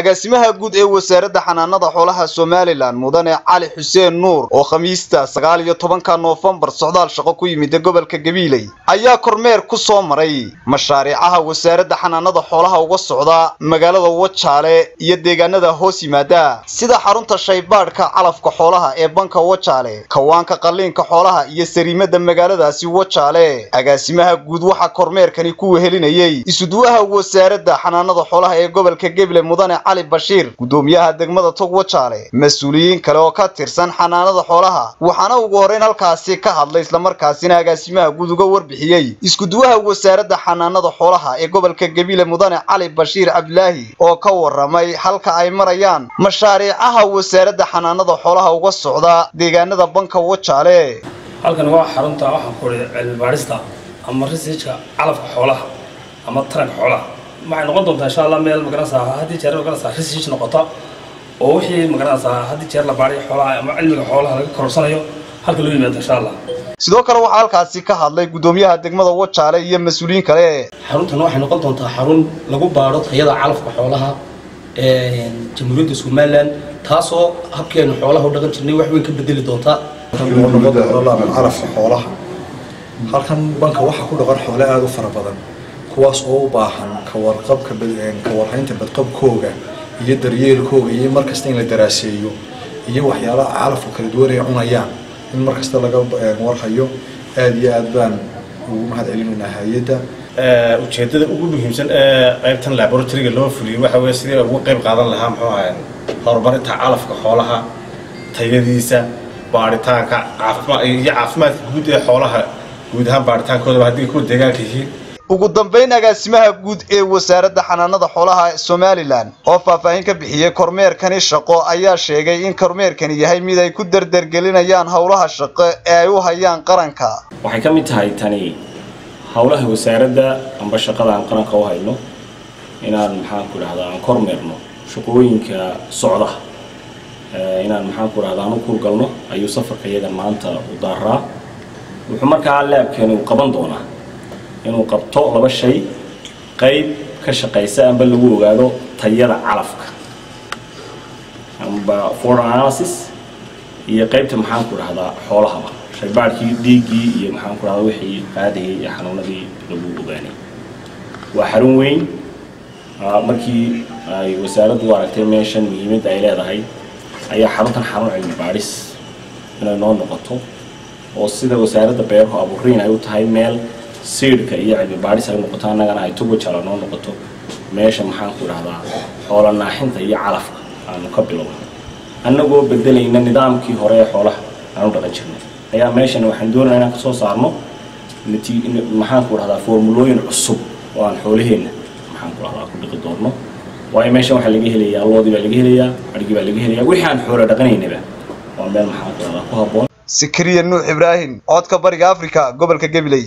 Agaasimaha guud ee wasaaradda xanaanada xoolaha Somaliland Mudane Cali Xuseen Nuur oo Khamiista 19 Noofembar socdaal shaqo ku yimid gobolka Gabiley ayaa kormeer ku soo maray mashaariicaha wasaaradda xanaanada xoolaha uga socda magaalada Wajaale iyo deegaanada hoos yimaada sida xarunta shaybaadhka calafka xoolaha ee banka Wajaale, kawaanka qalliinka xoolaha iyo sariimada magaaladaasi Wajaale. Agaasimaha guud waxa kormeerkani ku wehelinayay isuduwaha wasaaradda xanaanada xoolaha ee gobolka Gabiley Mudane Cali Bashiir, gudoomiyaha degmada Tog Wajaale, mas'uuliyiin kale oo ka tirsan xanaanada xoolaha. Waxaana ugu horeyn halkaasi ka hadlay isla markaasina agaasimaha guud uga warbixiyay iskuduwaha wasaaradda xanaanada xoolaha ee gobolka Gabiley Mudane Cali Bashiir Cabdilaahi oo ka waramay halka ay marayaan mashaariicaha wasaaradda xanaanada xoolaha uga socda deegaanada banka Wajaale. Halkan waa xarunta waxaan ku leeyahay cilmi baarista ama researchka calafka xoolaha ama taranka xoolaha. Waxay noqon doontaa insha Allah meel magaranaysaa haddii jeer magaranaysaa research noqota oo wixii magaranaysaa haddii jeer la baariyo xoolaha ama cilmiga xoolaha laga korsanayo halka loo yimaado insha Allah. Sidoo kale waxaa halkaasi ka hadlay gudoomiyaha degmada Wajaale iyo mas'uuliyiin kale. Xaruntan waxay noqon doontaa xarun lagu baaro tayada calafka xoolaha ee Jamhuuriyadda Somaliland, taasoo habkeenu xoolaha u dhaqan jirnay wax weyn ka bedeli doonta. Calafka xoolaha halkan banka waxaa ku dhaqan xoolo aad u fara badan, kuwaas oo u baahan ka warqabka ka warhaynta badqabkooga iyo daryeelkooga iyo markasta in la daraaseeyo iyo waxyaalaha calafka kala duwan ay cunayaan in markasta laga warhayo. Aad iyo aad baan ugu mahad celinaynaa hay'adda. Ujeedada ugu muhiimsan ee qaybtan laboratory-ga loo fuliyay waxa weeye sidii uga qayb qaadan lahaa muxuu ahaa horumarinta calafka xoolaha, tayadiisa, baaritaanka caafimaad iyo caafimaadka guud ee xoolaha guud ahaan baaritaankooda haddii ku deegaanka yihiin. Ugu dambeyn agaasimaha guud ee wasaaradda xanaanada xoolaha Somaliland oo faahfaahin ka bixiyay kormeerkani shaqo ayaa sheegay in kormeerkani yahay mid ay ku dardargelinayaan howlaha shaqo ee ay u hayaan qaranka. Waxay ka mid tahay tani howlaha wasaaradda amba shaqada aan qaranka u hayno inaan maxaan ku dhahdaa aan kormeerno shaqooyinka socda, inaan maxaan ku dhahdaa aan u kurgalno ayuu safarka iyaga maanta u daaraa. Wuxuu markaa laabkeenu qaban doonaa inuu qabto laba shay: qayb ka shaqeysa amba lagu ogaado tayada calafka amba for analysis, iyo qaybta maxaan ku dhahdaa xoolahaba shaybaadhkii dhiiggii iyo maxaan ku dhahdaa wixii qaadayay iyo xanuunadii lagu ogaanay. Waa xarun weyn. Markii ay wasaaraddu u aragtay meeshan muhiimadda ay leedahay ayaa xaruntan xarun cilmi baadhis inay noo noqoto, oo sida wasaaradda beeruhu aburiin ay u tahay meel siidhka iyo cilmi baadhis ay noqoto, annagana ay Tog Wajaale noo noqoto meesha maxaan ku dhahdaa xoola naaxinta iyo calafka aanu ka bilowno, annagoo bedelayna nidaamkii hore ee xoolaha aanu dhaqan jirnay. Ayaa meeshan waxaan doonaynaa inaan kasoo saarno maxaan ku dhahdaa formulooyin cusub oo aan xoolaheenna maxaan ku dhahdaa ku dhiqi doonno. Waayo meeshan waxaa laga helayaa loodii baa laga helayaa, adhigii baa laga helayaa, wixii aan xoola dhaqanaynaba waa meel maxaan ku dhahdaa ku habboon. Sikriye Nuux Ibraahim, codka Bariga Afrika, gobolka Gabiley.